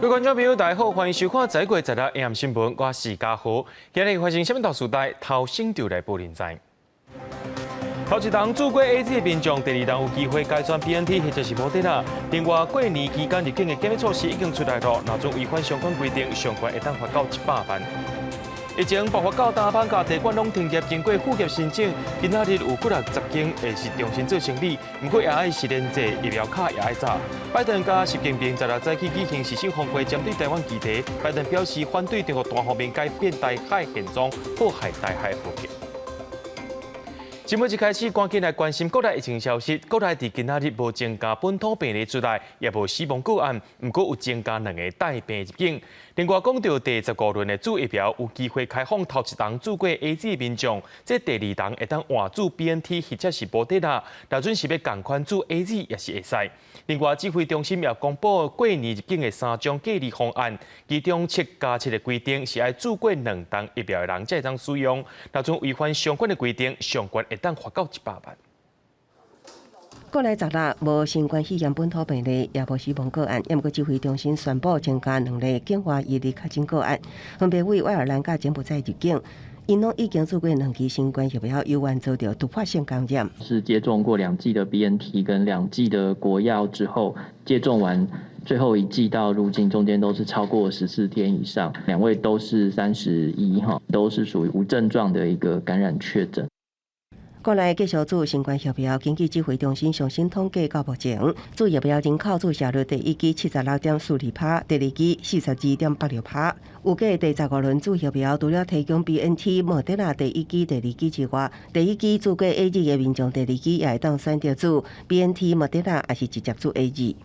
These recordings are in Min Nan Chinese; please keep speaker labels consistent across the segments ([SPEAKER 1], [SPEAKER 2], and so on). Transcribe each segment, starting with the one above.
[SPEAKER 1] 各位觀眾朋友，大家好，歡迎收看《十一月十六 AM 新聞》，我是嘉豪。今日發生啥物大事代，頭先就來報恁知。頭一筒注過 AZ 的民眾，第二筒有機會改選 BNT 或者是莫德納。另外，過年期間入境的檢疫措施已經出來囉，若準違反相關規定，上懸會當罰到100萬。疫情爆發到今放假茶館攏停業，經過復業申請，今仔日有幾若十間會是重新做生意，毋過也愛實聯制，疫苗卡也愛紮。拜登佮習近平十六早起舉行視訊峰會，針對台灣議題，拜登表示反對中國單方面改變台海現狀，破壞台海和平。節目一開始，趕緊來關心國內疫情消息。國內佇今仔日無增加本土病例出來，也無死亡個案，毋過有增加兩个帶病入境。另外，講到第十五輪的注疫苗有機會開放頭一筒注過 AZ 的民眾，這第二筒會當換注 BNT 或者是莫德納，若準是欲仝款注 AZ 也是會使。另外，指揮中心也公布過年入境的三種隔離方案，其中7加7的規定是愛注過兩筒疫苗的人才會當使用，若準違反相關的規定，上懸會當罰到100萬。
[SPEAKER 2] 國內十六無新冠肺炎本土病例，也無死亡個案。毋過指揮中心宣布增加兩例境外移入確診個案，分別為愛爾蘭佮柬埔寨入境。𪜶攏已經注過兩劑新冠疫苗，猶原遭著突破性感染。
[SPEAKER 3] 是接種過兩劑的 BNT 跟兩劑的國藥之後，接種完最後一劑到入境中間都是超過14天以上，兩位都是31哈，都是屬於無症狀的一個感染確診。
[SPEAKER 2] 國內繼續注新冠疫苗，根據指揮中心上新統計，到目前注疫苗人口注射率第一劑76.42%，第二劑42.86%。預計第十五輪注疫苗，除了提供 BNT、莫德納第一劑、第二劑之外，第一劑注過 AZ 的民眾，第二劑也會當選擇注 BNT、莫德納，抑是直接注 AZ。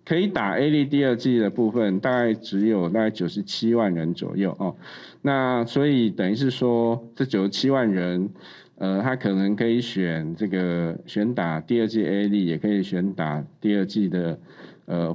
[SPEAKER 4] 可以打 AZ 第二劑的部分，大概只有大概97萬人左右哦。那所以等於是說，這九十七萬人，他可能可以選這個選打第二劑 AZ，也可以選打第二劑的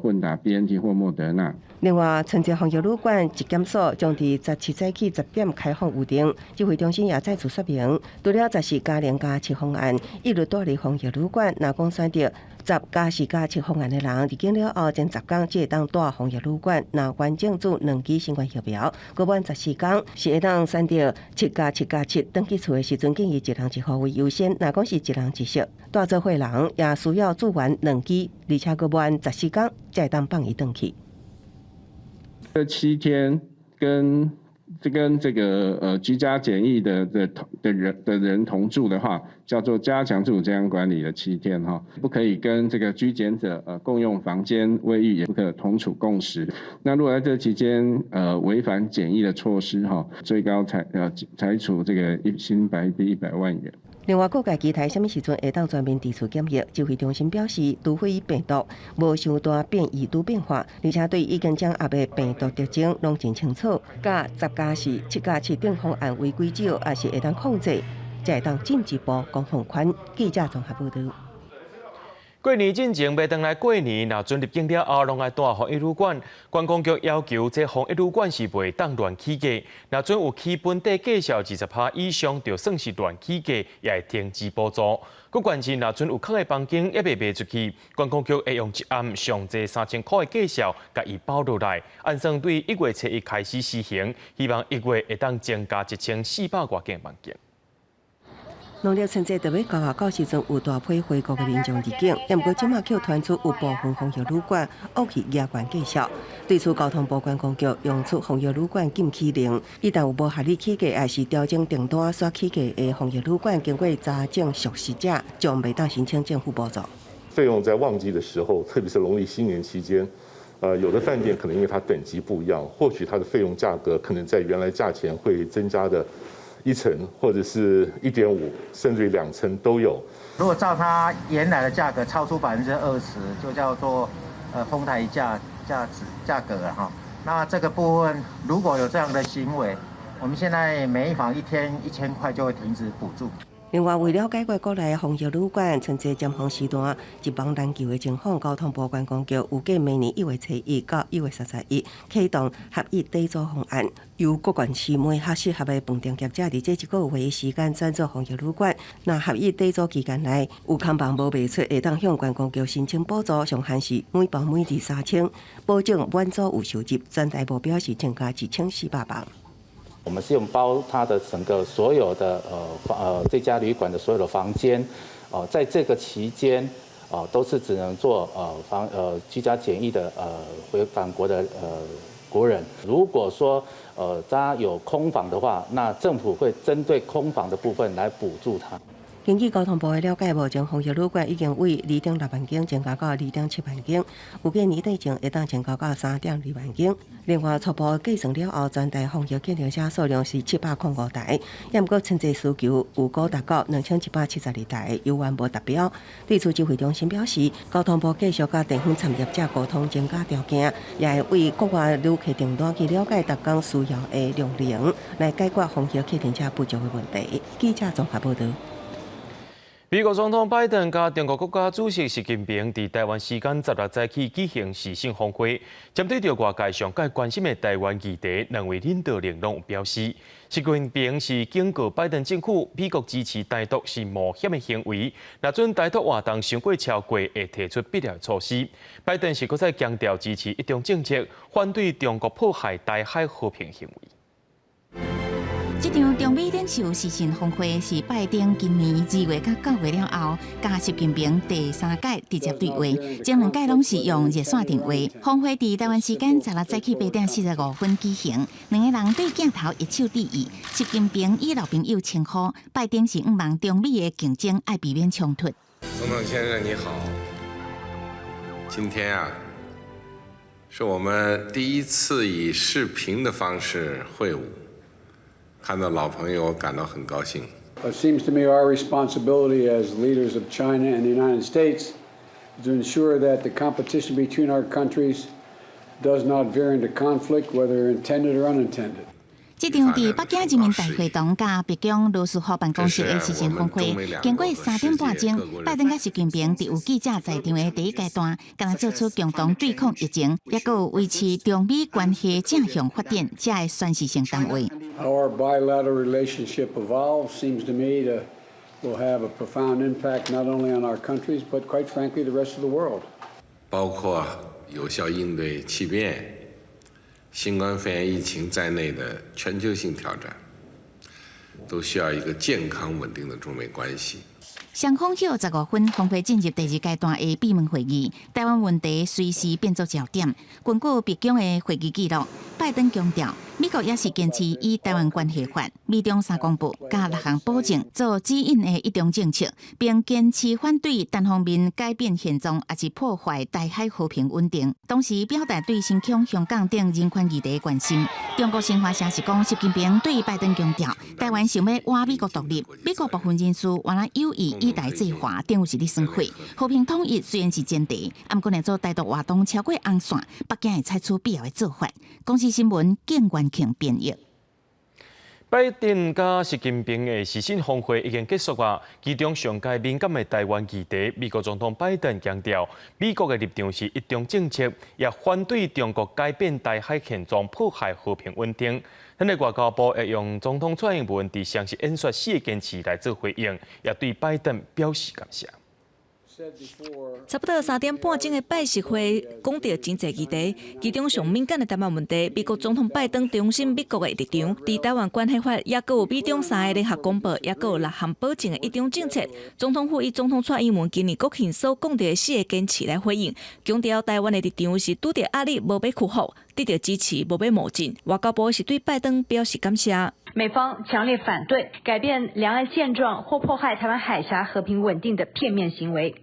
[SPEAKER 4] 混打 BNT 或莫德納。
[SPEAKER 2] 另外，春節防疫旅館疾檢所將佇17早起10點開放預訂，指揮中心也再次說明，除了14+0+7方案，一律蹛佇防疫旅館，若講選擇10+4+7方案的人，入境了後前10天才會當蹛防疫旅館，若完整注兩劑新冠疫苗，閣滿14天是會當選擇7+7+7，轉去厝的時陣建議一人一戶為優先，若講是一人一室，蹛做伙人也需要注完兩劑，而且閣滿14天才會當放伊轉去。
[SPEAKER 4] 這7天跟這個居家檢疫的人同住的話，叫做加強自主健康管理的七天哈，不可以跟這個居檢者共用房間、衛浴，也不可同處共食。那如果在這期間違反檢疫的措施哈，最高裁處這個新台幣100萬元。
[SPEAKER 2] 另外，各界期待啥物時陣會當全面佇厝檢疫？指揮中心表示，除非病毒無傷大變異拄變化，而且對已經掌握的病毒特徵攏真清楚，佮10加4、7加7等方案違規者，也是會當控制，才會當進一步講放寬。記者綜合報導。
[SPEAKER 1] 過年進前欲轉來過年，若準入境了後，攏愛蹛防疫旅館。觀光局要求，這防疫旅館是袂當亂起價。若準有起本地價數20%以上，就算是亂起價，也會停止補助。閣關鍵若準有空的房間猶未賣出去，觀光局會用一暗上濟3000箍的價數，共伊包落來。按算對1月初1開始施行，希望一月會當增加1400外間房間。
[SPEAKER 2] 農曆春節就欲到啊，到時陣有大批回國的民眾入境，毋過這馬卻傳出有部分防疫旅館惡意加懸價數。對此，交通部觀光局用出防疫旅館禁起令，一旦有無合理起價，抑是調整訂單煞起價的防疫旅館，經過查證屬實者，將袂當申請政府補助。
[SPEAKER 5] 費用在旺季的時候，特別是農曆新年期間，有的飯店可能因為它等級不一樣，或許它的費用價格可能在原來價錢會增加的一成或者是1.5，甚至於2成都有。
[SPEAKER 6] 如果照它原來的價格超出20%，就叫做哄抬價值價格了哈。那這個部分如果有這樣的行為，我們現在每一房一天1000塊就會停止補助。
[SPEAKER 2] 另外，為了解決國內防疫旅館春節尖峰時段一房難求的情況，交通部觀光局預計明年1月初1到1月31啟動合約短租方案，由各縣市媒合適合的飯店業者佇這一個月的時間轉做防疫旅館。若合約短租期間內有空房無賣出，會當向觀光局申請補助，上限是每房每日3000，保證滿租有收入。全台目標是增加1400房。
[SPEAKER 7] 我們是用包它的整個所有的這家旅館的所有的房間，哦，在這個期間，哦，都是只能做防居家檢疫的回返國的國人。如果說他有空房的話，那政府會針對空房的部分來補助他。
[SPEAKER 2] 根據交通部的了解，目前防疫旅館已經為2.6萬間增加到2.7萬間，預計年底前會當增加到3.2萬間。另外，初步計算了後，全台防疫計程車數量是705台，毋過春節需求有估達到2172台，猶原無達標。對此，指揮中心表示，交通部繼續佮地方參業者溝通，增加條件，也會為國外旅客訂單去了解逐工需要的量能，來解決防疫計程車不足的問題。記者綜合報導。
[SPEAKER 1] 美國總統拜登佮中國國家主席習近平佇台灣時間十六早起舉行視訊峰會，針對著外界上蓋關心的台灣議題，兩位領導人攏有表示，習近平是警告拜登政府，美國支持台獨是冒險的行為，若准台獨活動傷過超過，會提出必要措施。拜登是閣再強調支持一中政策，反對中國破壞台海和平行為。
[SPEAKER 8] 這場中美領袖視訊峰會是拜登今年2月佮9月了後，佮習近平第三擺直接對話，前兩擺攏是用熱線電話。峰會佇台灣時間十六早起8點45分舉行，兩個人對鏡頭揮手致意。習近平以老朋友稱呼，拜登是向望中美的競爭愛避免衝突。
[SPEAKER 9] 總統先生你好，今天啊，是我們第一次以視頻的方式會晤。看到老朋友，感到很高興。
[SPEAKER 10] It seems to me our responsibility as leaders of China and the United States is to ensure that the competition between our countries does not veer into conflict, whether intended or unintended.
[SPEAKER 8] 這場佇北京人民大會堂佮白宮羅斯福辦公室的視訊峰會，經過3點半鐘，拜登佮習近平佇有記者在場的第一階段，敢若做出共同對抗疫情，抑閣有維持中美關係正向發展，這个宣示性談話。
[SPEAKER 10] How our bilateral relationship evolves seems to me to will have a profound impact not only on our countries, but quite frankly, the rest of the world.
[SPEAKER 9] 包括有效應對氣變、新冠肺炎疫情在內的全球性挑戰，都需要一個健康穩定的中美關係。
[SPEAKER 8] 雙方歇15分，峰會進入第二階段的閉門會議，台灣問題隨時變作焦點。根據白宮的會議記錄，拜登強調，美國也是堅持以台灣關係法、美中三公報佮六項保證做指引的一中政策，並堅持反對單方面改變現狀，抑是破壞台海和平穩定。同時表達對新疆、香港等人權議題的關心。中國新華社是講，習近平對拜登強調，台灣想欲倚美國獨立，美國部分人士原來有意以台制華，等於是咧耍火。和平統一雖然是前提，毋過若做台獨活動超過紅線，北京會採取必要的做法。公視新聞景元慶編譯。
[SPEAKER 1] 拜登佮習近平的視訊峰會已經結束啊，其中上蓋敏感的台灣議題，美國總統拜登強調，美國的立場是一中政策，也反對中國改變台海現狀，破壞和平穩定。咱的外交部會用總統蔡英文佇雙十演說四個堅持來做回應，也對拜登表示感謝。
[SPEAKER 11] 差不多3點半鐘的拜習會，講著真濟議題，其中上敏感的台灣問題，美國總統拜登重申美國的立場，佇台灣關係法，抑閣有美中三个聯合公報，抑閣有六項保證的一中政策。總統府以總統蔡英文今年國慶所講著的四个堅持來回應，強調台灣的立場是拄著壓力無欲屈服，得著支持無欲冒進。外交部是對拜登表示感謝。
[SPEAKER 12] 美方強烈反對改變兩岸現狀或破壞台灣海峽和平穩定的片面行為。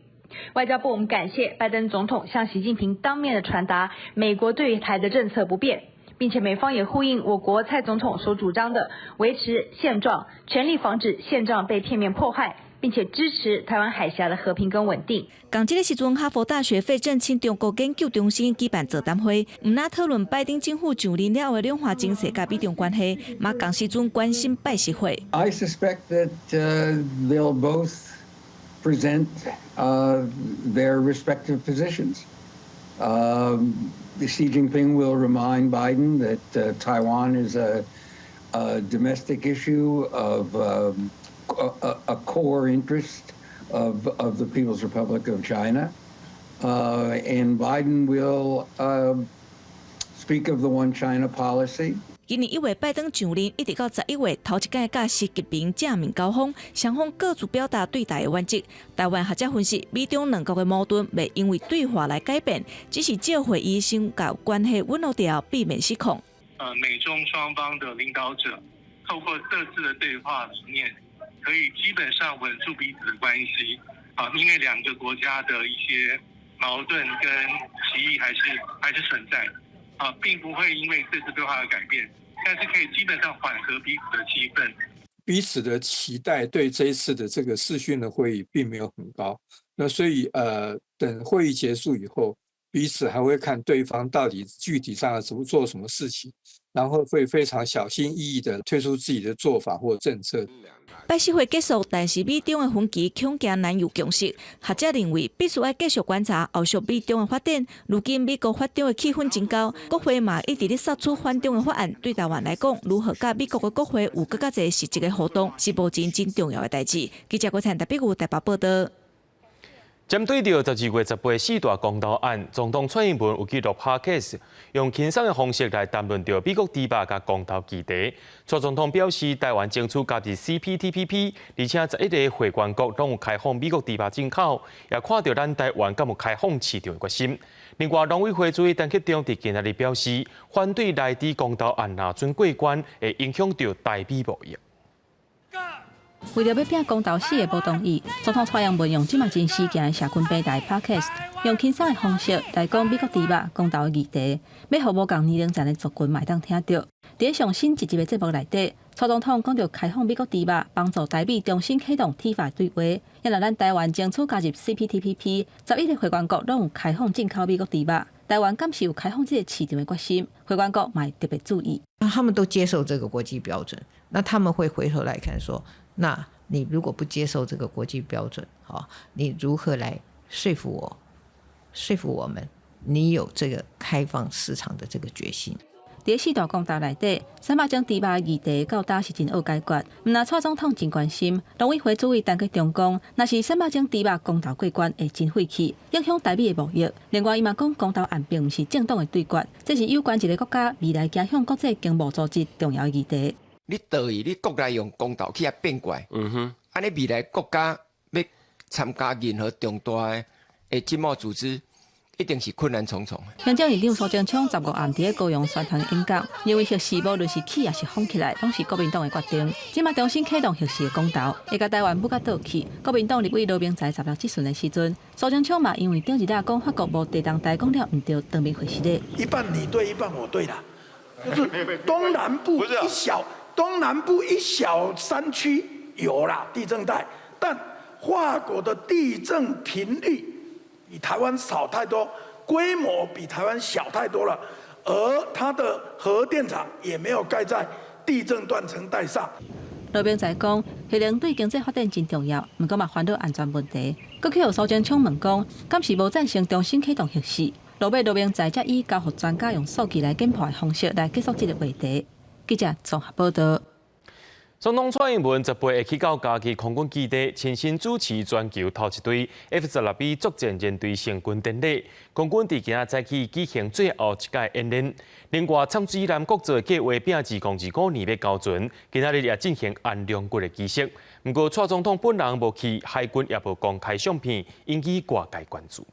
[SPEAKER 12] 外交部，我們感謝拜登總統向習近平當面的傳達美國對台的政策不變，並且美方也呼應我國蔡總統所主張的維持現狀，全力防止現狀被片面破壞，並且支持台灣海峽的和平跟穩定。
[SPEAKER 11] 仝這个時陣，哈佛大學費正清中國研究中心舉辦座談會，毋但討論拜登政府上任了後的兩岸情勢佮美中關係，嘛仝時陣關心拜習會。
[SPEAKER 13] I suspect that they'll both present their respective positions. Xi Jinping will remind Biden that Taiwan is a domestic issue of a core interest of the People's Republic of China. And Biden will speak of the One China policy.
[SPEAKER 11] 今年1月拜登上任，一直到11月，頭一擺佮習近平正面交鋒，雙方各自表達對台的原則。台灣學者分析，美中兩國的矛盾袂因為對話來改變，只是藉會議先共關係穩落掉，避免失控。
[SPEAKER 14] 美中雙方的領導者透過這次的對話裡面，可以基本上穩住彼此的關係。啊，因為兩個國家的一些矛盾跟歧義還是存在，啊，並不會因為這次對話而改變，但是可以基本上緩和彼此的氣氛。
[SPEAKER 15] 彼此的期待對這一次的這個視訊的會議並沒有很高，那所以等會議結束以後，彼此還會看對方到底具體上要怎麼做什麼事情，然後會非常小心翼翼地推出自己的做法或政策。
[SPEAKER 11] 拜習會結束，但是美中的分歧恐驚難有共識。學者認為必須愛繼續觀察後續美中的發展。如今美國反中的氣氛真高，國會嘛一直咧殺出反中的法案。對台灣來講，如何佮美國的國會有閣較濟實質的互動，是目前真重要的代誌。記者郭燦台北有台北報道。
[SPEAKER 1] 針對著12月18四大公投案，總統蔡英文有去錄 Podcast，用輕鬆的方式來談論著美國豬肉佮公投議題。蔡總統表示，台灣爭取加入 CPTPP，而且11個會員國攏有開放美國豬肉進口，也看著咱台灣敢有開放市場的決心。另外，農委會主委陳吉仲佇今仔日表示，反對萊豬公投案若準過關，會影響著台美貿易。
[SPEAKER 16] 為著欲拚公投四个無同意，總統蔡英文用這馬真時行的社群平台 Podcast，用輕鬆的方式來講美國豬肉公投的議題，欲予無仝年齡層的族群嘛會當聽著。佇上新一集的節目內底，蔡總統講著開放美國豬肉，幫助台美重新啟動 TIFA 對話，也若咱台灣爭取加入 CPTPP，11個會員國攏有開放進口美國豬肉，台灣敢是有開放這个市場的決心，會員國嘛會特別注意。
[SPEAKER 17] 那他們都接受這個國際標準，那他們會回頭來看說，那你如果不接受這個國際標準，你如何來說服我，說服我們，你有這個開放市場的這個決心？
[SPEAKER 16] 佇四大公投內底，300種豬肉議題到今是真惡解決。毋但蔡總統真關心，農委會主委陳吉仲講，若是300種豬肉公投過關，會真費氣，影響台美的貿易。另外，伊嘛講公投案並毋是政黨的對決，這是有關一个國家未來走向國際經貿組織重要議題。
[SPEAKER 18] 你等於你國內用公投去遐變怪，按呢未來國家欲參加任何重大的經貿組織，一定是困難重重。
[SPEAKER 16] 行政院長蘇貞昌15暗佇咧高雄宣傳演講，認為核四無論是起抑是封起來，攏是國民黨的決定。這馬重新啟動核四的公投，會共台灣舞甲倒去。國民黨立委羅明才16質詢的時陣，蘇貞昌嘛因為頂一日講法國無地動台講了毋對，當面回失禮。
[SPEAKER 19] 一半你對，一半我對啦，就是東南部一小東南部一小山區有啦地震帶，但法國的地震頻率比台灣少太多，規模比台灣小太多了，而它的核電廠也沒有蓋在地震斷層帶上。
[SPEAKER 16] 羅明才講，核能對經濟發展真重要，毋過嘛煩惱安全問題。閣去予蘇貞昌問講，敢是無贊成重新啟動核四？落尾羅明才才以交予專家用數據來檢破的方式來結束這个話題。記者綜合報道。
[SPEAKER 1] 總統蔡英文18會去到嘉義空軍基地，親身主持全球頭一隊 F-16B 作戰編隊成軍典禮。空軍佇今仔早起舉行最後一屆演練。另外，摻水艦國造計畫拚2025年欲交船，今仔日也進行安良骨的儀式。毋過蔡總統本人無去，海軍也無公開相片，引起外界關注。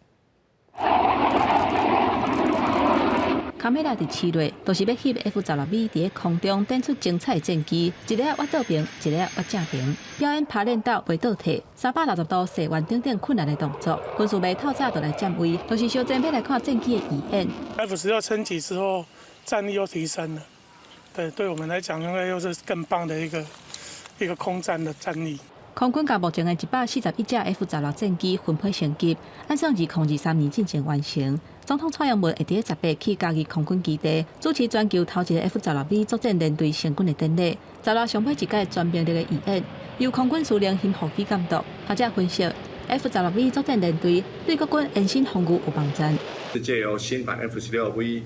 [SPEAKER 16] 卡梅拉佇市內，就是欲翕 F-16B 佇咧空中展出精彩戰機，一个倚倒爿，一个倚正爿，表演拋鏈斗袂倒退，360度踅彎等等困難的動作。軍事迷透早就來佔位，就是相爭欲來看戰機的義演。
[SPEAKER 20] F-16升級之後，戰力又提升了，對，對我們來講，應該又是更棒的一個空戰的戰力。
[SPEAKER 16] 空軍共目前的141架 F-16戰機分批升級，按算2023年進前完成。總統蔡英文會佇18去嘉義空軍基地主持全球頭一个 F-16V 作戰聯隊成軍的典禮。16上尾一屆全兵力的預演，由空軍司令辛福基監督。學者分析，F-16V 作戰聯隊對國軍延伸防禦有幫助。
[SPEAKER 21] 是藉由新版 F-16V，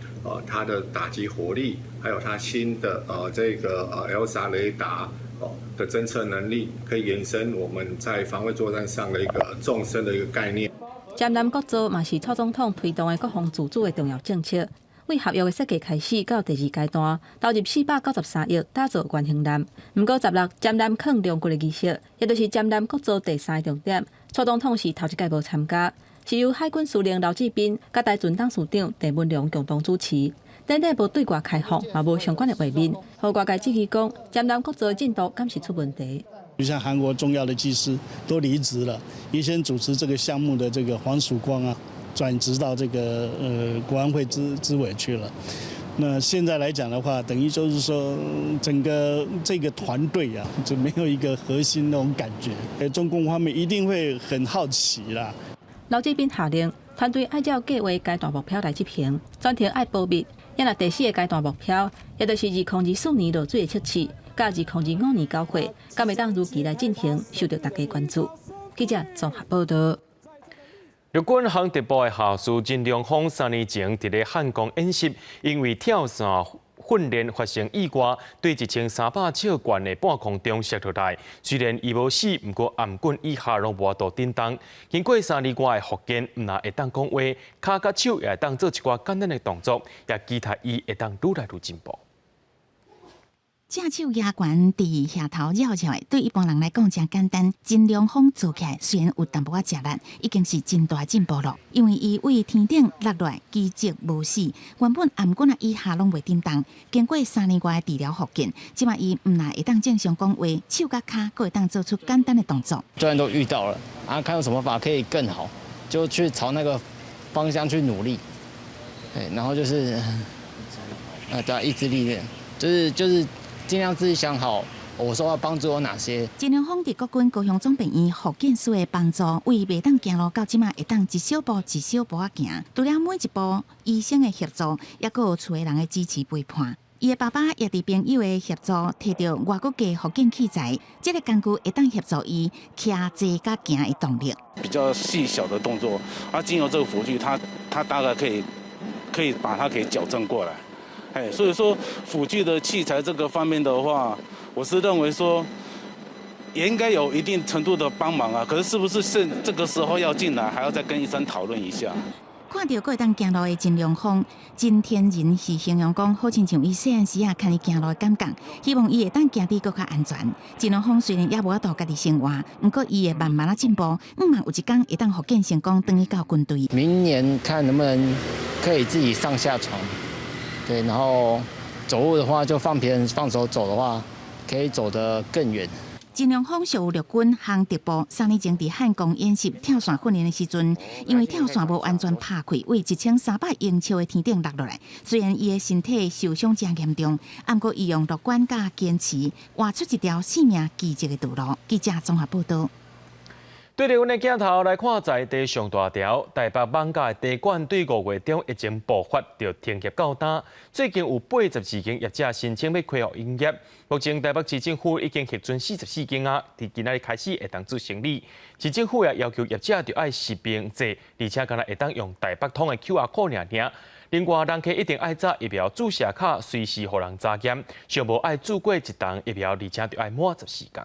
[SPEAKER 21] 它的打擊火力，還有它新的這個ELSA 雷達哦的偵測能力，可以延伸我們在防衛作戰上的一個縱深的一個概念。
[SPEAKER 16] 殲艦國造嘛是蔡總統推動的國防自主的重要政策。為合約的設計開始到第二階段，投入493億打造原型艦。毋過16殲艦抗龍骨的儀式，也就是殲艦國造第三個重點。蔡總統是頭一屆無參加，是由海軍司令劉志斌佮台船董事長鄭文良共同主持。典禮無對外開放，嘛無相關的畫面，予外界質疑講，殲艦國造進度敢是出問題。
[SPEAKER 22] 就像韓國重要的技師都離職了，原先主持這個項目的這個黃曙光啊，轉職到這個國安會諮委去了。那現在來講的話，等於就是說整個這個團隊啊，就沒有一個核心那種感覺。中共方面一定會很好奇啦。
[SPEAKER 16] 劉志斌下令團隊按照計劃階段目標來執行，全程愛保密。也若第四個階段目標，也就是2024年落水的測試，佮2025年交貨，敢會當如期來進行，受到大家關注。記者綜合報道。
[SPEAKER 1] 陸軍航特部的下士金良峰3年前佇咧漢光演習，因為跳傘訓練發生意外，對1300尺懸的半空中摔落來。雖然伊無死，毋過頷頸以下攏無法度振動。經過3年外的復健，毋但會當講話，跤佮手也會當做一寡簡單的動作，也期待伊會當愈來愈進步。
[SPEAKER 8] 正手舉懸佇額頭繞繞的，對一般人來講誠簡單。金良峰做起來雖然有淡薄仔食力，已經是真大進步了。因為伊對天頂落來，奇蹟無死，原本頷頸仔以下攏袂振動。經過3年外的治療復健，這擺伊毋但會當正常講話，手佮跤閣會當做出簡單的動作。
[SPEAKER 23] 教練都遇到了，啊，看有什麼法可以更好，就去朝那個方向去努力。對，然後就是，啊，對啊，意志力，就是。盡量自己想好，我說要幫助我哪些。
[SPEAKER 8] 金良峰佇國軍高雄總病院復健師的幫助，為袂當行路到這擺會當一小步一小步仔行。除了每一步醫生的協助，抑閣有厝的人的支持陪伴。伊的爸爸也佇朋友的協助，提著外國嘅復健器材，這個工具會當協助伊徛坐佮行的動力。
[SPEAKER 24] 比較細小的動作，啊，經由這個輔具，他大概可以把它給矯正過來。哎，所以說輔具的器材這個方面的話，我是認為說，也應該有一定程度的幫忙啊。可是是不是是這個時候要進來，還要再跟醫生討論一下？
[SPEAKER 8] 看著閣會當行路的金良峰，真天仁是形容講，好親像伊細漢時仔牽伊行路的感覺，希望伊會當行得閣較安全。金良峰雖然猶無法度家己生活，毋過伊會慢慢仔進步，向望有一工會當復健成功，轉去到軍隊。
[SPEAKER 23] 明年看能不能可以自己上下床。對，然後走路的話，就放別人放手走的話，可以走得更遠。
[SPEAKER 8] 金良峰屬陸軍航特部，3年前佇漢光演習跳傘訓練的時陣，因為跳傘無完全拍開，對1300英尺的天頂落落來。雖然伊的身體受傷誠嚴重，毋過伊用樂觀佮堅持，活出一條生命奇蹟的道路。記者綜合報道。
[SPEAKER 1] 對著阮的鏡頭來看，在地上大條台北艋舺的茶館對5月中疫情爆發，就停業到今。最近有82間業者申請欲恢復營業，目前台北市政府已經核准44間啊，佇今仔日開始會當做生意。市政府也要求業者著愛實名制，而且干焦會當用台北通的 QR code 爾爾。另外，人客一定愛紮疫苗注射卡，隨時予人查驗，上無愛注過一筒疫苗，而且著愛滿14工。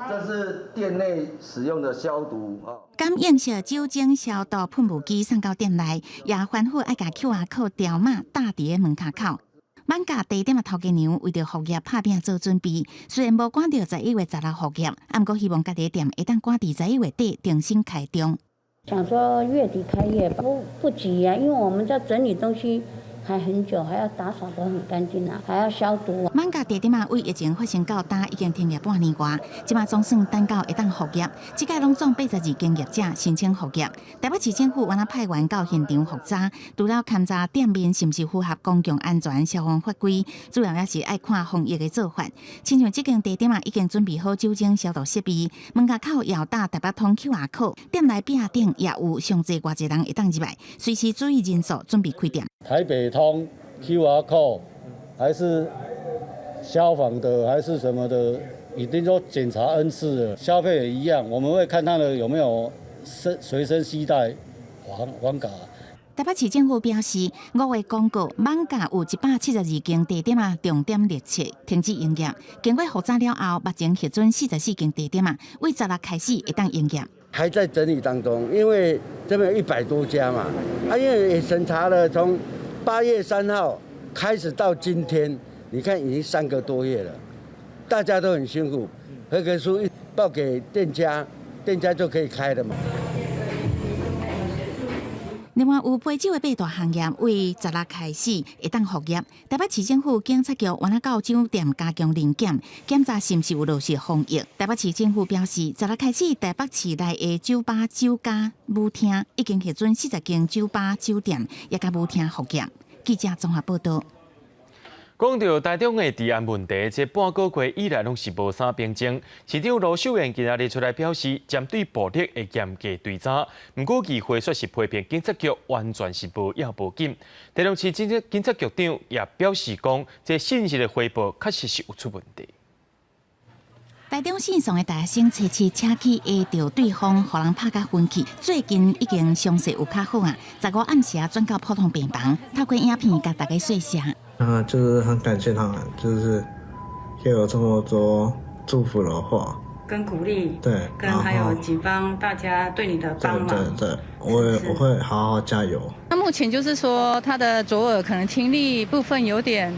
[SPEAKER 25] 這是店內使用的消毒啊。
[SPEAKER 8] 感應式酒精消毒噴霧機送到店內，也吩咐愛共 QR code 條碼貼佇咧門跤口。艋舺茶店的頭家娘為著復業拍拚做準備，雖然無趕著11月16復業，毋過希望家己的店會當趕佇11月底重新開張。
[SPEAKER 26] 想說月底開業，不急啊，因為我們在整理東西，
[SPEAKER 3] 還很久，還要打掃得很乾淨啊，還要消毒。
[SPEAKER 8] 艋舺地點仔對疫情發生到今已經停業半年外，這馬總算等到會當復業。這屆攏總82間業者申請復業。台北市政府原來派員到現場複查，除了勘查店面是毋是符合公共安全消防法規，主要也是愛看防疫的做法。親像這間地點仔已經準備好酒精消毒設備，門口也有打台北通 QR code，店內壁頂也有上濟偌濟人會當入來，隨時注意人數，準備開店。
[SPEAKER 4] 台北通 QR code 還是消防的，還是什麼的，已經都檢查 N 次了。消費也一樣，我們會看他的有沒有身隨身攜帶黃卡。
[SPEAKER 8] 台北市政府表示，5月公告，艋舺有172間地點仔，重點列冊停止營業。經過複查了後，目前核准44間地點仔，對16開始會當營業。
[SPEAKER 25] 還在整理當中，因為這邊有100多家嘛，啊，因為也審查了，從8月3號開始到今天，你看已經3個多月了，大家都很辛苦，合格書一報給店家，店家就可以開了嘛。
[SPEAKER 8] 另外，有陪酒的八大行業對16開始會當復業。台北市政府警察局原來到酒店加強臨檢，檢查是毋是有落實防疫。台北市政府表示，十六開始台北市內的酒吧、酒家、舞廳已經核准40間酒吧、酒店也佮舞廳復業。記者綜合報道。
[SPEAKER 1] 講到台中的治安問題，這半個月以來攏是無啥平靜。市長盧秀燕今仔日出來表示，針對暴力會嚴格追查。毋過議會卻是批評警察局完全是無要無緊。台中市警察局長也表示講，這信息的回報確實是有出問題。
[SPEAKER 8] 台中線上的大學生初七車去下著對方，予人拍甲昏去。最近已經傷勢有較好啊。15暗時轉到普通病房，透過影片共大家說聲。
[SPEAKER 5] 啊，就是很感謝他們，就是給我這麼多祝福的話，
[SPEAKER 6] 跟鼓勵，
[SPEAKER 5] 對，
[SPEAKER 6] 跟還有警方大家對你的幫忙，
[SPEAKER 5] 對對對，我會好好加油。
[SPEAKER 7] 那目前就是說，他的左耳可能聽力部分有點，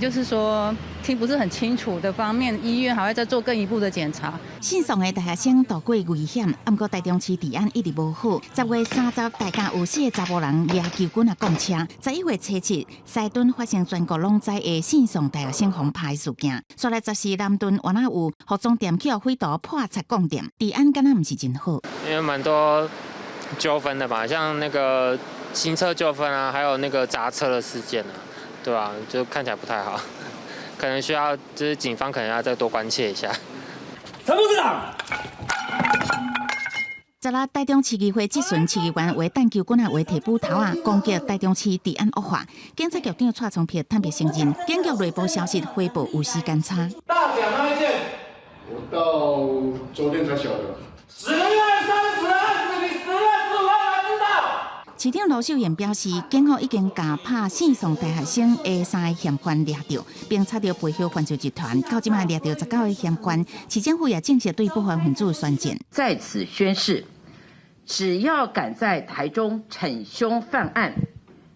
[SPEAKER 7] 就是說聽不是很清楚的方面，醫院還會再做更一步的檢查。
[SPEAKER 8] 線上的大學生度過危險，毋過台中市治安一直無好。10月30，大甲有四個查埔人掠球棍仔摃車。11月初7，西屯發生全國攏知的線上大學生予拍事件。煞來14南屯原來有服裝店去予匪徒破賊摃店，治安敢若毋是真好。
[SPEAKER 26] 因為蠻多糾紛的吧，像那個行車糾紛啊，還有那個砸車的事件啊，對吧？就看起來不太好。可能需要，就是警方可能要再多關切一下。
[SPEAKER 27] 陳副市長。
[SPEAKER 8] 十六台中市議會質詢市議員話，彈球棍仔話提斧頭仔，攻擊台中市治安惡化。警察局長蔡崇平坦白承認，警局內部消息回報有時間差。
[SPEAKER 27] 大甲那一件，
[SPEAKER 28] 我到昨天才曉得。
[SPEAKER 27] 10月30案子，你10月15號才知道。
[SPEAKER 8] 市長盧秀燕表示，警方已經共拍線上大學生的三個嫌犯掠著，並查著背後犯罪集團，到這擺掠著19個嫌犯。市政府也正式對不法分子宣戰。
[SPEAKER 29] 在此宣誓，只要敢在台中逞兇犯案，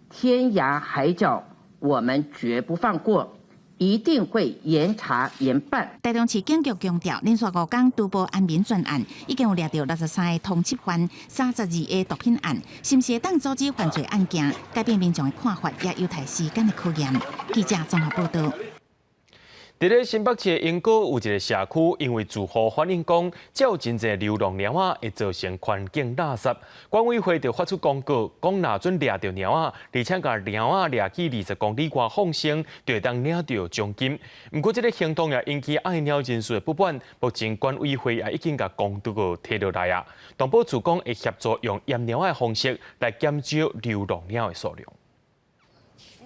[SPEAKER 29] 天涯海角我們絕不放過。一定會嚴查嚴辦。
[SPEAKER 8] 台中市警局強調，連續5工都報安民專案，已經有掠著63個通緝犯、32個毒品案，是毋是會當阻止犯罪案件，改變民眾的看法，也有待時間的考驗。記者綜合報道。
[SPEAKER 1] 佇咧新北市的鶯歌有一個社區，因為住戶反映講，這有真濟流浪貓仔會造成環境垃圾，管委會就發出公告，講若準掠著貓仔，而且共貓仔掠去20公里外放生，就會當領著獎金。毋過，這個行動也引起愛貓人士的不滿，目前管委會也已經共公告提落來啊。動保處講會協助用閹貓仔的方式來減少流浪貓的數量。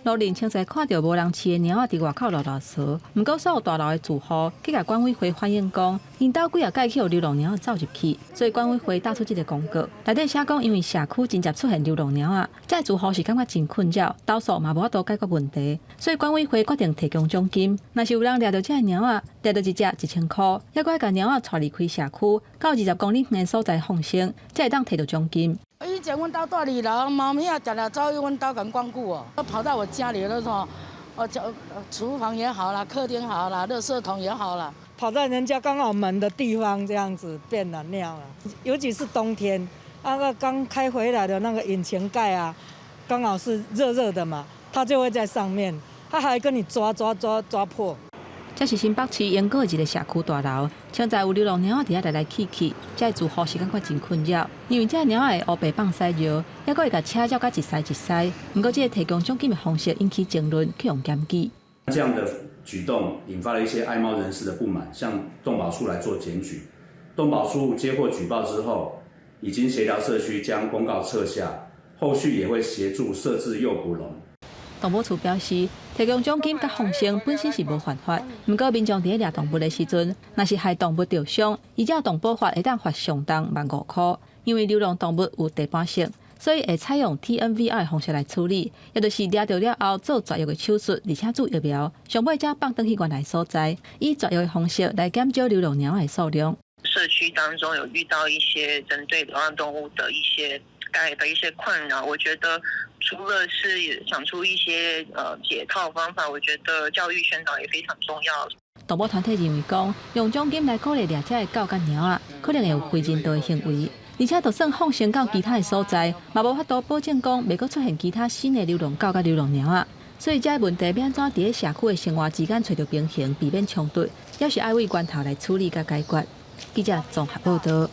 [SPEAKER 16] 路人清早看著無人飼的貓仔佇外口囉囉嗦，毋過所有大樓的住戶去共管委會反映講，𪜶兜幾仔擺去予流浪貓仔走入去，所以管委會打出這个公告。內底寫講，因為社區真濟出現流浪貓仔，這个住戶是感覺真困擾，投訴嘛無法度解決問題，所以管委會決定提供獎金。若是有人掠著這个貓仔，掠著一隻1000箍，猶閣愛共貓仔帶離開社區，到20公里遠的所在放生，才會當提著獎金。
[SPEAKER 30] 以前阮兜蹛二樓，貓咪仔定定走去阮兜共光顧哦，跑到我家裡都說，哦，廚房也好啦，客廳好啦，垃圾桶也好啦，
[SPEAKER 31] 跑在人家剛好門的地方，這樣子便了尿了。尤其是冬天，那個剛開回來的那個引擎蓋啊，剛好是熱熱的嘛，它就會在上面，它還跟你抓抓抓抓破。
[SPEAKER 16] 這是新北市鶯歌的一个社區大樓，現在有流浪貓仔佇遐來來去去，這个住戶是感覺真困擾，因為這个貓仔會烏白放屎尿，猶閣會共車繞甲一屎一屎。毋過，這个提供獎金的方式引起爭論，去予檢舉。
[SPEAKER 2] 這樣的舉動引發了一些愛貓人士的不滿，向動保處來做檢舉。動保處接獲舉報之後，已經協調社區將公告撤下，後續也會協助設置誘捕籠。
[SPEAKER 16] 動保處表示，提供獎金佮放生本身是無犯法，毋過民眾佇咧掠動物的時陣，若是害動物著傷，依照動保法會當罰上重15,000箍。因為流浪動物有地盤性，所以會採用 TNVR 的方式來處理，也就是掠著了後做絕育的手術，而且注疫苗，上尾才放轉去原來所在，以絕育的方式來減少流浪貓的數量。
[SPEAKER 9] 社區當中有遇到一些針對流浪動物的一些帶來的一些困擾，我覺得除了是想出一些解套方法，我覺得教育宣導也非常重要。
[SPEAKER 16] 動保團體認為講，用獎金來鼓勵掠這个狗佮貓仔，可能會有非人道的行為，而且就算放生到其他的所在，嘛無法度保證講袂閣出現其他新的流浪狗佮流浪貓仔。所以這个問題欲按怎佇咧社區的生活之間揣著平衡，避免衝突，猶是愛為源頭來處理佮解決。記者綜合報道。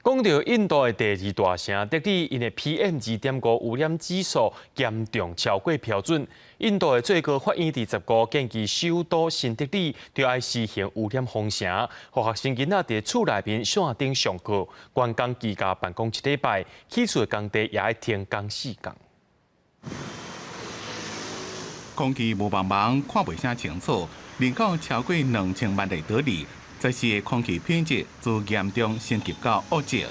[SPEAKER 1] 講著印度的第二大城德里，𪜶的 PM 2.5污染指數嚴重超過標準。印度的最高法院佇15建議首都新德里著愛實行污染封城，予學生囡仔佇厝內面線頂上課，員工居家辦公一禮拜，起厝的工地也愛停工四工。
[SPEAKER 10] 空氣霧茫茫，看袂啥清楚，人口超過2000萬的德里。這時空氣品質自嚴重升級到惡質。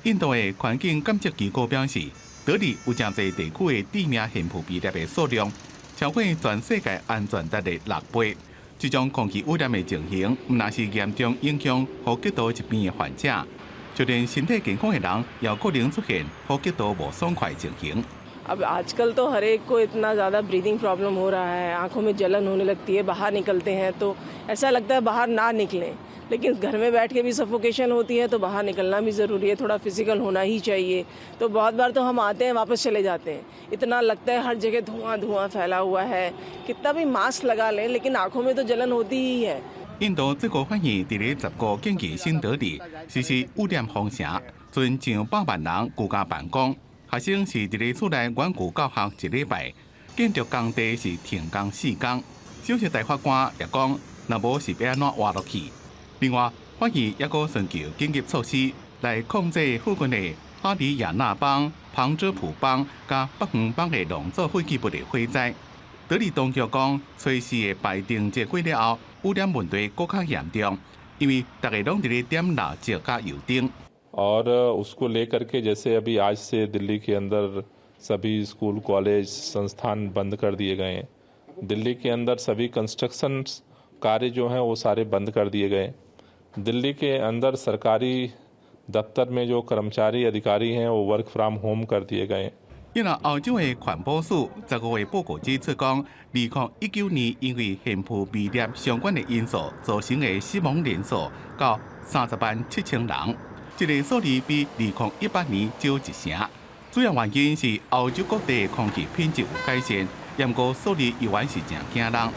[SPEAKER 10] 印度的環境監測機構表示，德里有誠濟地區的致命懸浮微粒的數量超過全世界安全值的6倍。這種空氣污染的情形，毋但是嚴重影響呼吸道疾病的患者，就連身體健康的人，也有可能出現呼吸道無爽快的情形。
[SPEAKER 11] अब आजकल तो हर एक को इतना ज़्यादा breathing problem हो रहा है, आंखों में जलन होने लगती है, बाहर निकलते हैं तो ऐसा लगता है बाहर ना निकलें, लेकिन घर में बैठ के भी सफोकेशन होती है तो बाहर निकलना भी ज़रूरी है, थोड़ा फिजिकल होना ही चाहिए। तो बहुत बार तो हम आते हैं, वापस चले जाते हैं, इतना लगता है हर जगह धुआं धुआं फैला हुआ है। कितना भी मास्क लगा लें, लेकिन आंखों में तो जलन होती ही है。
[SPEAKER 10] 印度最高法院佇咧15建議新德里實施污染封城，賰上百萬人居家辦公。學生是佇咧厝內遠距教學一禮拜，建築工地是停工四工。首席大法官也講，若無是欲按怎活落去。另外，法院猶閣尋求緊急措施來控制附近的哈里亞納邦、旁遮普邦佮北方邦的農作廢棄物的火災。德里當局講，初四的拜燈節過了後，污染問題閣較嚴重，因為逐家攏佇咧點蠟燭佮油燈。
[SPEAKER 12] और उसको लेकर के जैसे अभी आज से दिल्ली के अंदर सभी स्कूल, कॉलेज, संस्थान बंद कर दिए गए हैं। दिल्ली के अंदर सभी कंस्ट्रक्शन कार्य जो हैं वो सारे बंद कर दिए गए। दिल्ली के अंदर सरकारी दफ्तर में जो कर्मचारी, अधिकारी हैं, वो work from home कर दिए गए।
[SPEAKER 10] 因為歐洲的環保署15的報告指出講，2019年因為懸浮微粒相關的因素造成的死亡人數到307,000人。這个數字比2018年少一成。主要原因是歐洲各地空氣品質有改善，毋過數字猶原是誠驚人。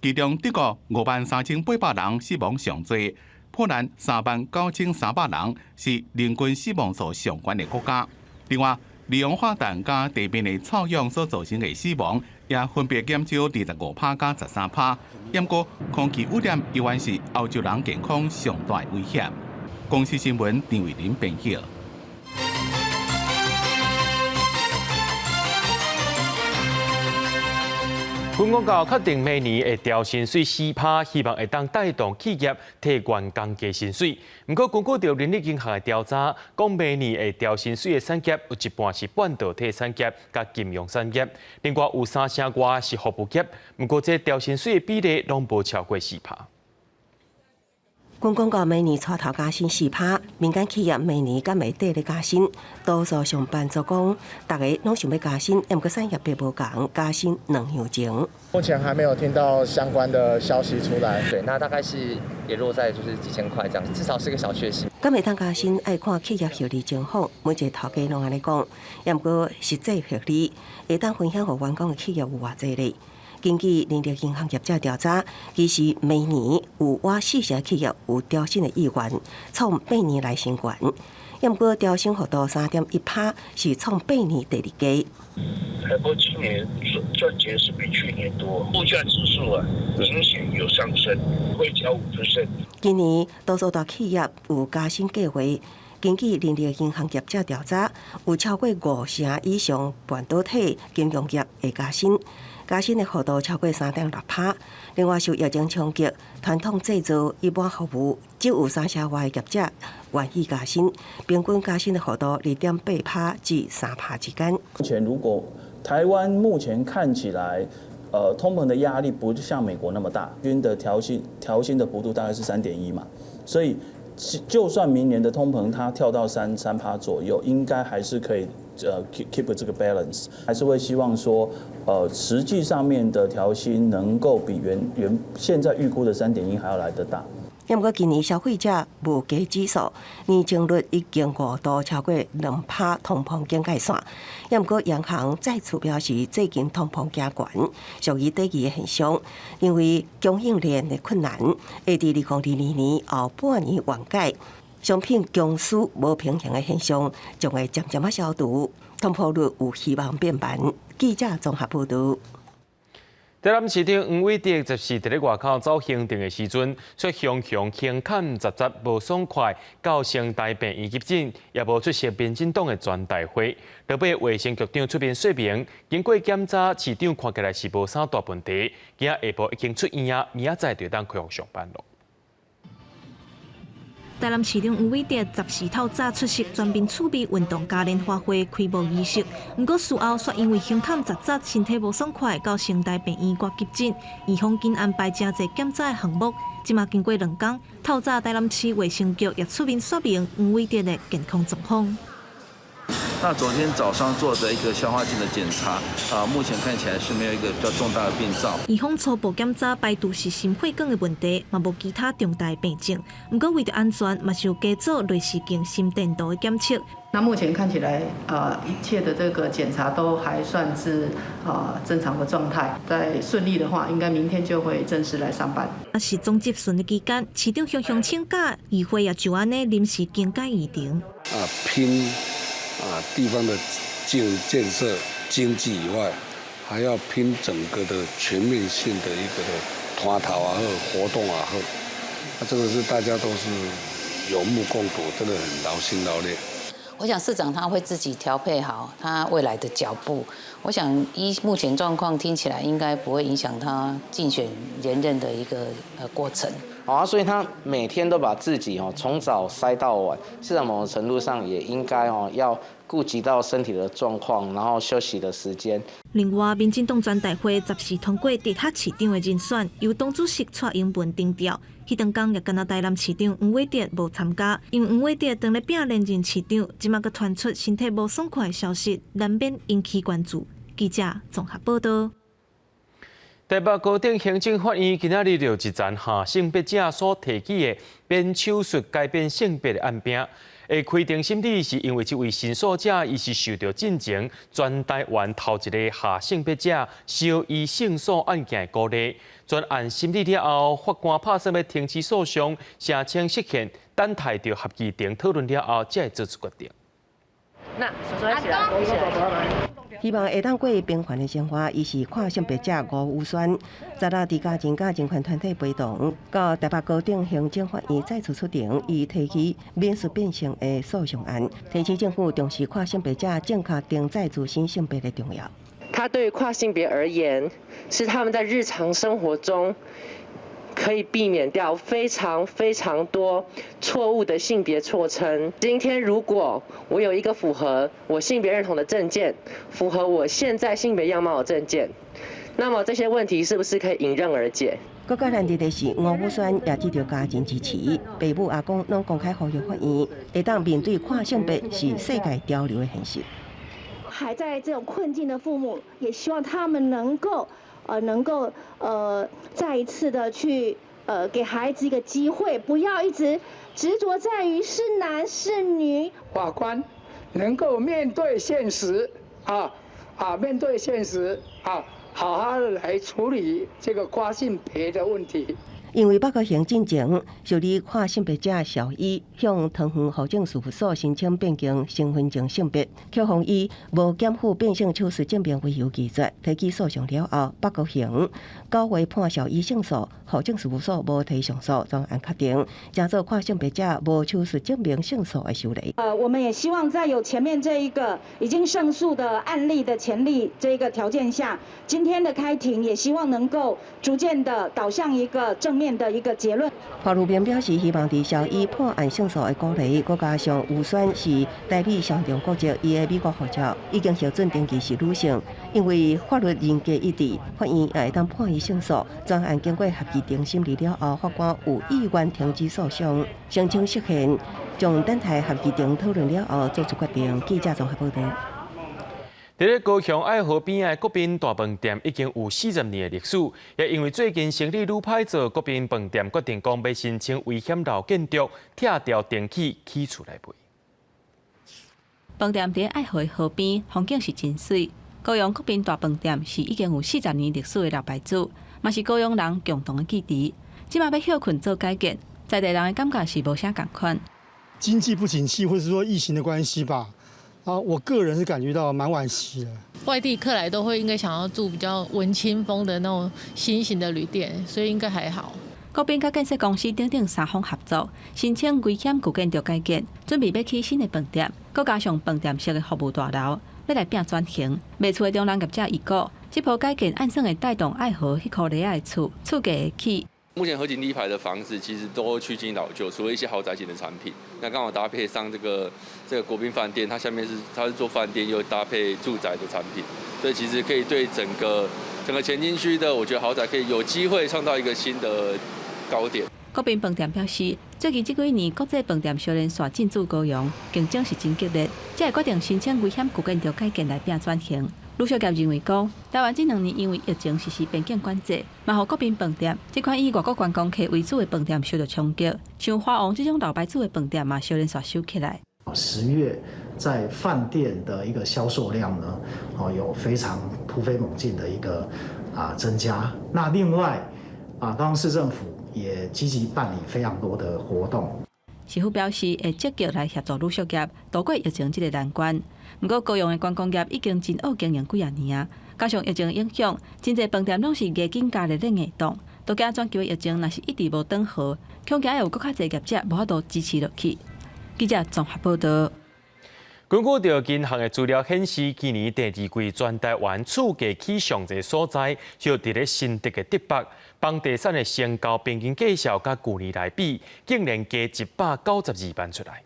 [SPEAKER 10] 其中德國53,800人死亡上濟，波蘭39,300人是人均死亡數上懸的國家。另外，二氧化氮佮地面的臭氧所造成的死亡，也分別減少25%佮13%。毋過空氣污染猶原是歐洲人健康上大的威脅。公視新聞陳慧琳編譯。
[SPEAKER 1] 軍公教確定明年會調薪水4%，希望會當帶動企業提員工加薪水。毋過根據著人力銀行的調查，講明年會調薪水的產業有一半是半導體產業佮金融產業，另外有三成外是服務業。毋過這調薪水的比例攏無超過4%。
[SPEAKER 13] 軍公教明年帶頭加薪4%，民間企業明年敢會綴咧加薪。多數上班族講，逐家攏想欲加薪，毋過產業別無仝加薪兩樣情。
[SPEAKER 14] 目前還沒有聽到相關的消息出來。
[SPEAKER 15] 對，那大概是也落在就是幾千塊這樣，至少是個小確幸。
[SPEAKER 13] 敢會當加薪，愛看企業獲利情況，每一個頭家攏按呢講。毋過實際獲利會當分享予員工的企業有偌濟咧？根據人力銀行業者調查，其實每年有倚四成企業有調薪的意願，創8年來新懸。毋過調薪幅度3.1%，是創八年第二低。
[SPEAKER 17] 不過今年賺錢是比去年多，物價指數啊明顯有上升，會加5%。
[SPEAKER 13] 今年多數大企業有加薪計劃。根據人力銀行業者調查，有超過五成以上半導體金融業會加薪，加薪的幅度超過3.6%。另外，受疫情衝擊，傳統製造、一般服務只有三成外業者願意加薪，平均加薪的幅度2.8%至3%之間。
[SPEAKER 25] 目前如果台灣目前看起來，通膨的壓力不像美國那麼大，均的調薪的幅度大概是3.1嘛，所以就算明年的通膨它跳到3.3趴左右，應該還是可以keep 這個 balance，還是會希望說，實際上面的調薪能夠比原現在預估的3.1還要來得大。
[SPEAKER 13] 毋過今年消費者物價指數年增率已經五度超過2%通膨警戒線。毋過央行再次表示，最近通膨加懸，屬於短期的現象，因為供應鏈的困難，會佇2022年後半年緩解，商品供需無平衡的現象將會漸漸仔消除，通膨率有希望變慢。記者綜合報導。
[SPEAKER 1] 台南市長黃偉哲十四佇咧外口走行程的時陣，卻雄雄胸坎雜雜無爽快，到成大病院急診，也無出席民進黨的全代會。落尾衛生局長出面說明，經過檢查，市長看起來是無啥大問題，今仔下晡已經出院啊，明仔載就當恢復上班囉。
[SPEAKER 16] 台南市長黃偉哲十四透早出席全民儲備運動嘉年華會開幕儀式，毋過事後卻因為胸坎扎扎、身體無爽快，到成大病院掛急診，院方緊安排誠濟檢查的項目。這馬經過兩工，透早台南市衛生局也出面說明黃偉哲的健康狀況。
[SPEAKER 26] 那昨天早上做的一個消化鏡的檢查，啊，目前看起來是沒有一個比較重大的病灶。
[SPEAKER 16] 院方初步檢查排除是心血管的問題，嘛無其他重大病症。毋過為著安全，嘛是有加做內視鏡心電圖的檢測。
[SPEAKER 27] 那目前看起來，一切的這個檢查都還算是正常的狀態。在順利的話，應該明天就會正式來上班。
[SPEAKER 16] 啊，是總質詢的期間，市長雄雄請假，議會也就按呢臨時更改議程。
[SPEAKER 28] 啊，拼啊地方的建設經濟以外，還要拼整個的全面性的一個的團頭也好，活動也好，啊，這個是大家都是有目共睹，真的很勞心勞力。
[SPEAKER 29] 我想市長他會自己調配好他未來的腳步。我想依目前狀況聽起來，應該不會影響他競選連任的一個過程。
[SPEAKER 30] 啊，所以他每天都把自己哦從早塞到晚，市長某種程度上也應該哦要顧及到身體的狀況，然後休息的時間。
[SPEAKER 16] 另外，民進黨全代會十四通過直轄市長的人選，由黨主席蔡英文定調。彼當工也干焦台南市長黃偉哲無參加，因為黃偉哲當咧拼連任市長，這馬閣傳出身體無爽快的消息，難免引起關注。記者綜合報道。
[SPEAKER 1] 台北高等行政法院今仔日就一層下性別者所提起的免手術改變性別的案件，會開庭審理，是因為這位申訴者伊是受著進前全台灣頭一个下性別者蕭醫性訴案件的鼓勵。全案審理了後，法官拍算欲停止訴訟，聲稱釋憲，等待著合議庭討論了後，才會做出決定。
[SPEAKER 31] 那手手一起來，一起來。
[SPEAKER 13] 希望會當過平凡的生活，伊是跨性別者吳宇軒，昨日佇家人佮人權團體陪同，到台北高等行政法院再次出庭，伊提起免術變性的訴訟案，提醒政府重視跨性別者正確登載自身性別的重要。
[SPEAKER 18] 他對跨性別而言，是他們在日常生活中可以避免掉非常非常多錯誤的性別錯稱。今天如果我有一個符合我性別認同的證件，符合我現在性別樣貌的證件，那麼這些問題是不是可以迎刃而解？
[SPEAKER 13] 閣閣較難得的是，吳宇軒也得著家人支持，爸母阿公攏公開呼籲法院，會當面對跨性別是世界潮流的現實。
[SPEAKER 3] 還在這種困境的父母，也希望他們能夠再一次的去給孩子一個機會，不要一直執着在於是男是女。
[SPEAKER 4] 法官能夠面對現實啊，面對現實啊，好好的來處理這個跨性別的問題。
[SPEAKER 13] 因為北高雄進前受理跨性別者小伊向桃園戶政事務所申請變更身份證性別，卻予以無檢附變性手術證明為由拒絕。提起訴訟了後，北高雄9月判小伊勝訴，戶政事務所無提上訴，全案確定，成做跨性別者無手術證明勝訴的首例。
[SPEAKER 5] 我們也希望在有前面這一個已經勝訴的案例的前例這一個條件下，今天的開庭也希望能夠逐漸的導向一個正面的一個結論。
[SPEAKER 13] 法律邊表示，希望佇小伊判案勝訴的鼓勵，閣加上吳宣是台美雙重國籍，伊的美國護照已經核准登記是女性，因為法律人格一致，法院也會當判伊勝訴。全案經過合議庭審理了後，法官有意願停止訴訟，申請釋憲，將等待合議庭討論了後做出決定。記者綜合報導。
[SPEAKER 1] 佇咧高雄愛河邊的國賓大飯店已經有40年的歷史，也因為最近生意愈歹做，國賓飯店決定講欲申請危險老建築，拆掉重起起厝來賣。
[SPEAKER 16] 飯店佇愛河河邊，風景是真媠。高雄國賓大飯店是已經有四十年歷史的老牌子，嘛是高雄人共同的記憶。這馬欲歇睏做改建，在地人的感覺是無啥仝款。
[SPEAKER 6] 經濟不景氣，或者說疫情的關係吧。啊，我個人是感覺到蠻惋惜的。
[SPEAKER 7] 外地客來都會應該想要住比較文青風的那種新型的旅店，所以應該還好。
[SPEAKER 16] 國賓佮建設公司等等三方合作，申請危險舊建築改建，準備欲起新的飯店，閣加上飯店式的服務大樓，欲來拼轉型。賣厝的中人業者預估，這波改建按算會帶動愛河彼箍犁仔的厝厝價會起。
[SPEAKER 19] 目前河景第一排的房子其實都趨近老舊，除了一些豪宅型的產品，那剛好搭配上這個國賓飯店，它下面是它是做飯店又搭配住宅的產品，所以其實可以對整個前進區的，我覺得豪宅可以有機會創造一個新的高點。
[SPEAKER 16] 國賓飯店表示，最近這幾年國際飯店相連紲進駐高雄，競爭是真激烈，才會決定申請危險舊建築改建來拼轉型。旅宿業認為講，台灣這兩年因為疫情實施邊境管制，嘛予國賓飯店這款以外國觀光客為主的飯店受著衝擊，像華王這種老牌子的飯店嘛，相連紲收起來。
[SPEAKER 20] 10月在飯店的一個銷售量呢，哦有非常突飛猛進的一個增加。那另外高雄市政府也積極辦理非常多的活動。
[SPEAKER 16] 市府表示會積極來協助旅宿業渡過疫情這個難關。毋過高雄的觀光業已經真僫經營幾仔年啊，加上疫情影響，真濟飯店攏是咬緊咬咧硬擋，都驚全球的疫情若是一直無轉好，恐驚會有閣較濟業者無法度支持落去。記者綜合報導。
[SPEAKER 1] 根據著銀行的資料顯示，今年第二季全台灣厝價起上濟所在，就佇咧新竹的竹北，房地產的成交平均價數，佮舊年來比，竟然加192萬出來。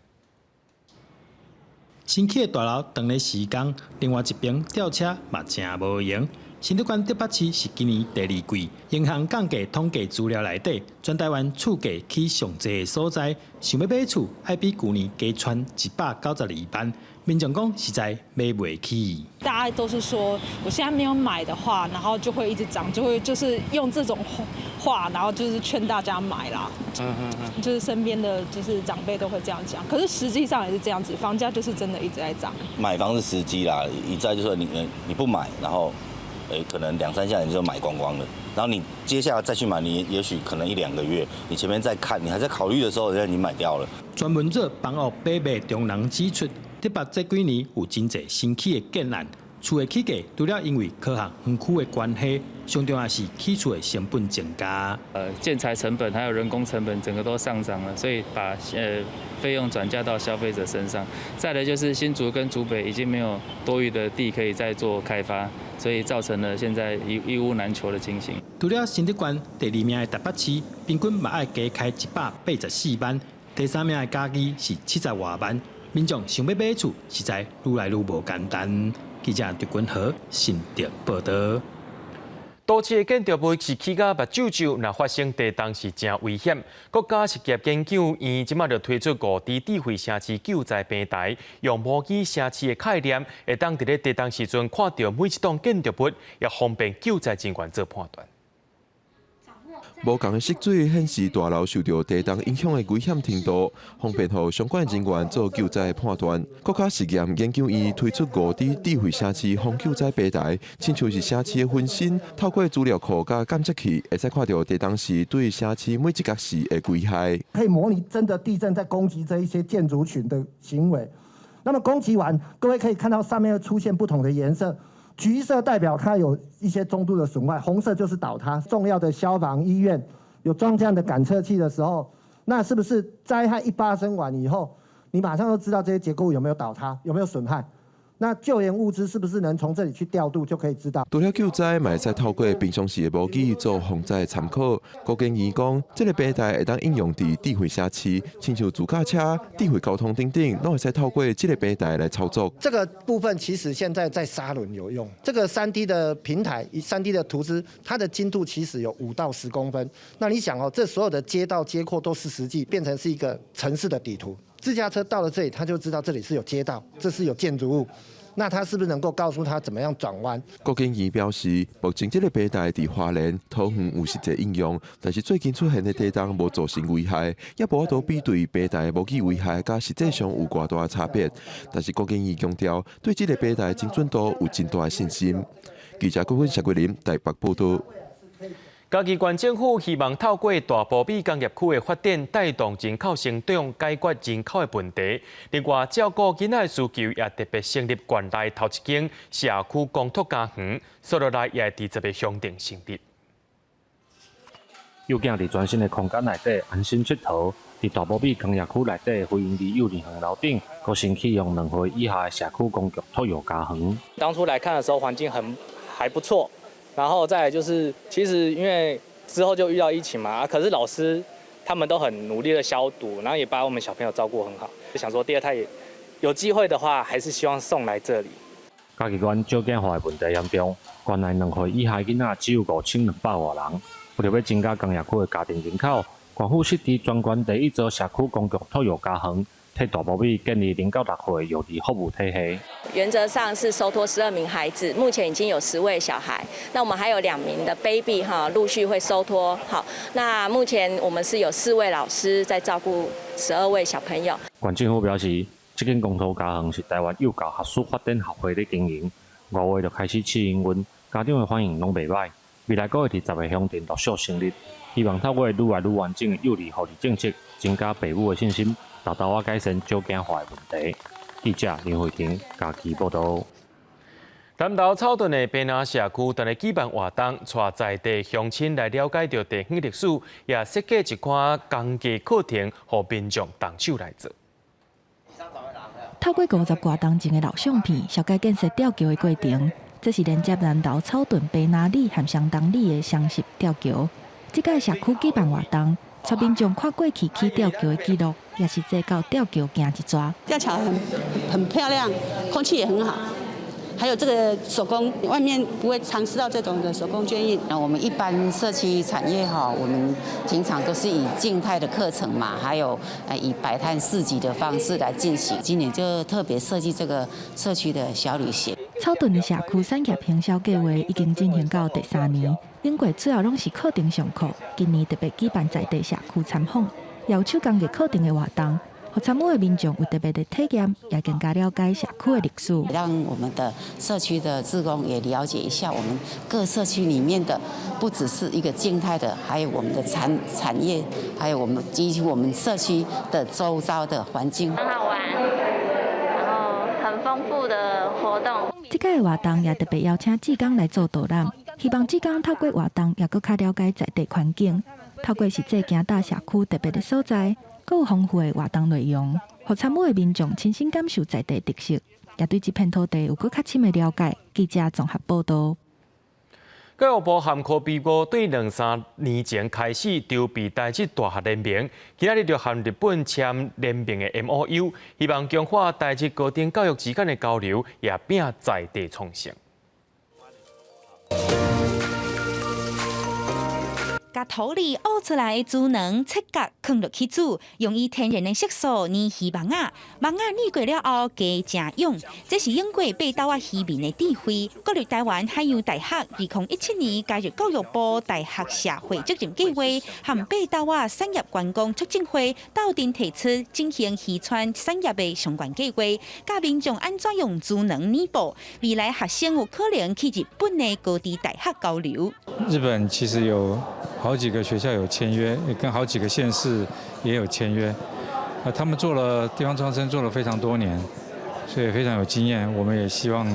[SPEAKER 21] 新起的大樓長咧施工，另外一邊吊車嘛誠無閒。新竹縣竹北市是今年第二季銀行降價統計資料內底，全台灣厝價起上濟的所在，想欲買厝愛比舊年加賰192萬，民眾講實在買袂起。
[SPEAKER 22] 大家都是說，我現在沒有買的話，然後就會一直漲，就會就是用這種話，然後就是勸大家買啦。就是身邊的就是長輩都會這樣講，可是實際上也是這樣子，房價就是真的一直在漲。
[SPEAKER 23] 買房是時機啦，一再就是說你不買，然後可能兩三下你就買光光了，然後你接下來再去買，你也許可能一兩個月，你前面在看，你還在考慮的時候，人家已經買掉了。
[SPEAKER 21] 專門做房屋買賣中人指出，竹北這幾年有真濟新起的建案，厝的起價除了因為科學園區的關係，上重要是起厝的成本增加。
[SPEAKER 24] 建材成本還有人工成本整個都上漲了，所以把費用轉嫁到消費者身上。再來就是新竹跟竹北已經沒有多餘的地可以再做開發，所以造成了現在一屋難求的情形。
[SPEAKER 21] 除了新竹縣第二名的台北市，平均嘛愛加開184萬；第三名的嘉義是70外萬。民眾想欲買厝，實在愈來愈無簡單。記者劉君和新竹報導。
[SPEAKER 1] 都市的建築物是起甲目睭睭，若發生地動是誠危險。國家實業研究院這馬就推出5D 智慧城市救災平台，用模擬城市的概念，會當佇咧地動時陣看著每一棟建築物，也方便救災人員做判斷。
[SPEAKER 2] 無仝的色水顯示大樓受著地動影響的危險程度，方便予相關人員做救災的判斷。國家實驗研究院推出5D 智慧城市防救災平台，親像是城市的分身，透過資料庫佮感測器，會使看著地動時對城市每一角時的危害。
[SPEAKER 8] 可以模擬真的地震在攻擊這一些建築群的行為。那麼攻擊完，各位可以看到上面會出現不同的顏色。橘色代表它有一些中度的損壞，紅色就是倒塌。重要的消防醫院有裝這樣的感測器的時候，那是不是災害一發生完以後，你馬上就知道這些結構有沒有倒塌，有沒有損害？那救援物資是不是能從這裡去調度就可以知道？
[SPEAKER 2] 除了救災，嘛會使透過平常時的模擬做防災參考。國研院講，這個平台會當應用佇智慧城市，親像自駕車、智慧交通等等，攏會使透過這個平台來操作。
[SPEAKER 8] 這個部分其實現在在沙崙有用。這個3D 的平台，3D 的圖紙，它的精度其實有5到10公分。那你想哦，這所有的街道街廓都是實際變成是一個城市的底圖。自駕車到了這裡，他就知道這裡是有街道，這是有建築物。那他是不是能夠告訴他怎麼樣轉彎？
[SPEAKER 2] 國研院表示，目前這個平台佇花蓮、桃園有實際應用，但是最近出現的地動無造成危害，也無法度比對平台模擬危害，佮實際上有偌大差別。但是國研院強調，對這個平台精準度有真大的信心。記者郭芬、謝桂林台北報導。
[SPEAKER 1] 嘉義縣政府希望透過大埔美工業區的發展，帶動人口成長，解決人口的問題。另外，照顧囡仔的需求，也特別成立縣內頭一間社區公托家園，紲落來也會佇十个鄉鎮成立。
[SPEAKER 9] 幼囝佇全新的空間內底安心𨑨迌，佇大埔美工業區內底非營利幼兒園樓頂，閣新啟用2歲以下的社區公共托育家園。
[SPEAKER 10] 當初來看的時候，環境很還不錯。然後再來就是，其實因為之後就遇到疫情嘛，可是老師他們都很努力的消毒，然後也把我們小朋友照顧很好。就想說第二胎也有機會的話，還是希望送來這裡。
[SPEAKER 9] 嘉義縣少子化的問題嚴重，縣內2歲以下囡仔只有5200外人。為著欲增加工業區的家庭人口，縣府設置全縣第一座社區公共托育家園，替大埔美建立0到6歲幼兒服務體系。
[SPEAKER 11] 原則上是收托12名孩子，目前已經有10位小孩，那我們還有2名的 baby 哈，陸續會收托。好，那目前我們是有4位老師在照顧12位小朋友。
[SPEAKER 9] 縣政府表示，這間公托家園是台灣幼教學術發展學會咧經營，5月就開始試營運，家長的反應攏袂䆀。未來閣會佇十个鄉鎮陸續成立，希望透過愈來愈完整的幼兒福利政策，增加父母的信心，達到我改善少子化的問題。記者林慧婷嘉義報導。
[SPEAKER 1] 南投草屯的白林社區，正咧舉辦活動，帶在地鄉親來了解著地方歷史，也設計一款工藝課程，予民眾動手來做。
[SPEAKER 12] 透過50外冬前的老相片，紹介建設吊橋的過程。這是連接南投草屯白林里和雙東里的雙十吊橋。這屆社區舉辦活動，帶民眾看過去起吊橋的記錄，也是坐到吊橋行一逝。
[SPEAKER 14] 吊橋很漂亮，空氣也很好。還有這個手工，外面不會嘗試到這種的手工絹印。
[SPEAKER 29] 那我們一般社區產業哈，我們平常都是以靜態的課程嘛，還有以擺攤市集的方式來進行。今年就特別設計這個社區的小旅行。
[SPEAKER 12] 草屯的社區產業行銷計劃已經進行到第三年，頂過主要攏是課程上課，今年特別舉辦在地社區參訪，有手工藝課程的活動。予參與的民眾有特別的體驗，也更加了解社區的歷史。
[SPEAKER 29] 讓我們的社區的志工也了解一下我們各社區裡面的，不只是一個靜態的，還有我們的產業，還有我們及我們社區的周遭的環境。
[SPEAKER 15] 很好玩，然後很豐富的活動。
[SPEAKER 12] 這屆活動也特別邀請志工來做導覽，希望志工透過活動也閣較了解在地環境，透過實際行到社區特別的所在。閣有豐富的活動內容，予參與的民眾親身感受在地特色，也對這片土地有閣較深的了解。記者綜合報導。
[SPEAKER 1] 教育部和科比部對兩三年前開始籌備台日大學聯盟，今仔日就和日本簽聯盟的 MOU，希望強化台日高等教育之間的交流，也拼在地創新。
[SPEAKER 3] 共土裡挖出來的豬卵切割，囥落去煮，用伊天然的色素染魚網仔，網仔染過了後加誠勇。這是英國爬豆仔漁民的智慧。國立臺灣海洋大學2017年加入教育部大學社會責任計劃，和爬豆仔產業觀光促進會鬥陣提出振興漁村產業的相關計劃，教民眾按怎用豬卵染布。未來學生有可能去日本的高知大學交流。
[SPEAKER 4] 日本其實有好幾個學校有簽約，也跟好幾個縣市也有簽約。啊，他們做了地方創生做了非常多年，所以非常有經驗。我們也希望，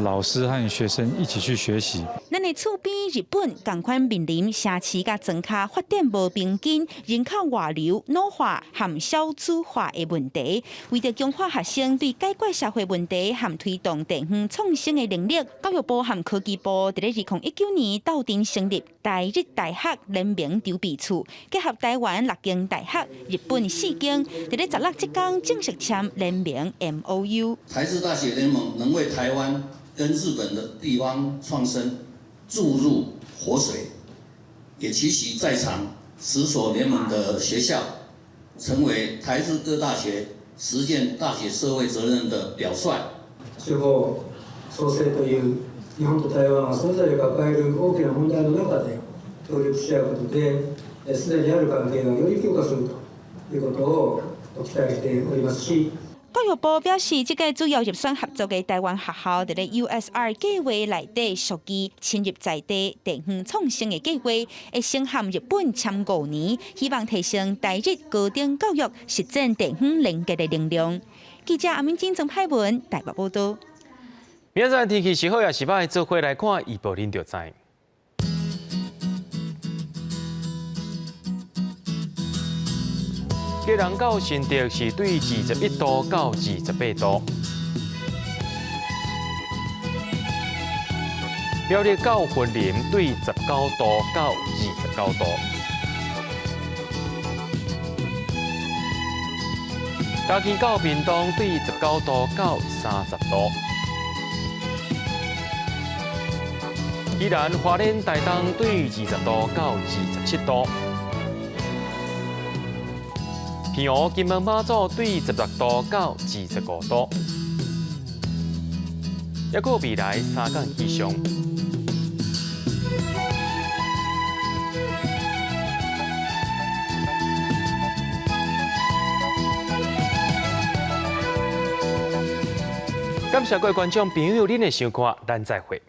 [SPEAKER 4] 老師和學生一起去學習。
[SPEAKER 3] 咱的厝邊日本仝款面臨城市佮莊跤發展無平均、人口外流、老化和少子化的問題。為著強化學生對解決社會問題和推動地方創生的能力，教育部和科技部佇咧2019年鬥陣成立台日大學聯盟籌備處，結合臺灣六間大學、日本四間，佇咧16這工正式簽聯盟 MOU。
[SPEAKER 5] 台日大學聯盟能為臺灣跟日本的地方創生注入活水，也期許在場10所聯盟的學校，成為台日各大學實踐大學社會責任的表率。
[SPEAKER 29] 地方創生という日本と台灣がそれぞれ抱える大きな問題の中で協力し合うことで、すでにある関係をより強化するということを期待しておりますし。
[SPEAKER 3] 教育部表示，這個主要入選合作的臺灣學校，佇咧 USR 計劃內底屬於深入在地地方創生的計劃，會先和日本簽5年，希望提升台日高等教育實踐地方連結的能量。記者阿敏晶、曾海文台北報道。
[SPEAKER 1] 明仔載天氣是好抑是䆀，做伙來看預報，恁就知。基隆到新竹是對21度到28度，苗栗到雲林對19度到29度，嘉義到屏東對19度到30度，宜蘭花蓮台東對20度到27度。澎湖金門馬祖對16度到25度，抑閣未來三工氣象。感謝各位觀眾朋友恁的收看，咱再會。